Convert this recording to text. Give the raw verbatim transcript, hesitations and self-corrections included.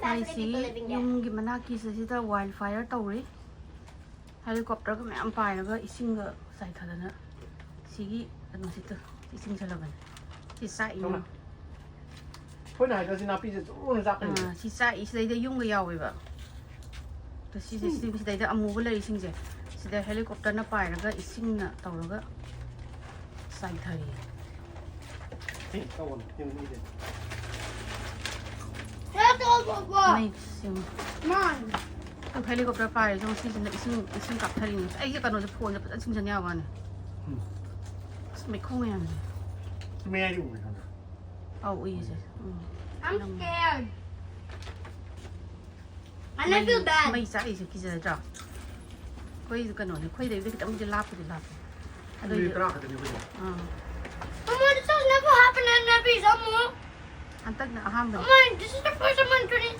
ꯑꯩꯁꯤ ꯌꯨꯝꯒꯤ ꯃꯅꯥꯛꯀꯤꯁꯤꯗ wild fire ꯇꯧꯔꯤ꯫ Helicopterꯒ ꯃꯌꯥꯝ ꯄꯥꯏꯔꯒ ꯏꯁꯤꯡꯒ ꯆꯥꯏꯊꯗꯅ ꯁꯤꯒꯤ ꯀꯩꯅꯣꯁꯤꯗ ꯏꯁꯤꯡ ꯆꯜꯂꯕꯅꯤ꯫ ꯁꯤ ꯆꯥꯛꯏꯅꯦ꯫ ꯑꯩꯈꯣꯏꯅ ꯍꯥꯏꯗꯣꯏꯁꯤ ꯅꯥꯄꯤꯁꯦ ꯆꯨꯝꯅ ꯆꯥꯛꯄꯅꯦ꯫ ꯑꯥ, ꯁꯤ ꯆꯥꯛꯏ꯫ ꯁꯤꯗꯩꯗ ꯌꯨꯝꯒ ꯌꯥꯎꯋꯦꯕ꯫ ꯑꯗꯣ ꯁꯤꯁꯦ, ꯁꯤ-, ꯁꯤꯗꯩꯗ ꯑꯃꯨꯕ ꯂꯩꯔꯤꯁꯤꯡꯁꯦ, ꯁꯤꯗ helicopterꯅ ꯄꯥꯏꯔꯒ ꯏꯁꯤꯡꯅ ꯇꯧꯔꯒ ꯆꯥꯏꯊꯔꯤ꯫ ꯁꯤ ꯇꯧꯕꯅꯦ, ꯌꯦꯡꯉꯨꯅꯦ꯫ ꯃꯩ ꯁꯦꯝꯃꯨ꯫ ꯑꯗꯨ helicopter ꯄꯥꯏꯔꯤꯁꯦ ꯁꯤꯁꯤꯅ ꯏꯁꯤꯡ, ꯏꯁꯤꯡ ꯀꯥꯞꯊꯔꯤꯅꯦ꯫ ꯑꯩꯒꯤ ꯀꯩꯅꯣꯁꯦ, phoneꯁꯦ ꯐꯖꯅ ꯆꯤꯡꯁꯟ ꯌꯥꯕ ꯋꯥꯅꯤ꯫ ꯎꯝ꯫ ꯑꯁ, ꯃꯩꯈꯨ ꯃꯌꯥꯝꯁꯦ꯫ ꯁꯤ ꯃꯌꯥꯏꯗꯤ ꯎꯕ꯭ꯔꯥ ꯈꯪꯗꯦ꯫ ꯑꯧ, ꯎꯏꯌꯦ ꯁꯦ꯫ ꯎꯝ꯫ I'm scared. And I feel bad. ꯃꯩ ꯆꯥꯛꯏꯁꯦ ꯀꯤꯖꯗ꯭ꯔꯣ? ꯑꯩꯈꯣꯏ ꯀꯩꯅꯣꯅꯦ, ꯑꯩꯈꯣꯏꯗꯩꯗꯤ ꯈꯤꯇꯪꯗꯤ ꯂꯥꯞꯄꯨꯗꯤ ꯂꯥꯞꯄꯦ꯫ ꯑꯗꯨ ꯃꯤꯅꯤꯠ ꯇꯔꯥ ꯈꯛꯇꯅꯤ ꯑꯩꯈꯣꯏꯗꯤ꯫ ꯑꯥ꯫ Mama, this has never happened in Nabi Zamu. ꯍꯟꯗꯛꯅ ꯑꯍꯥꯟꯕꯅꯤ꯫ Mama, this is the first time I'm turning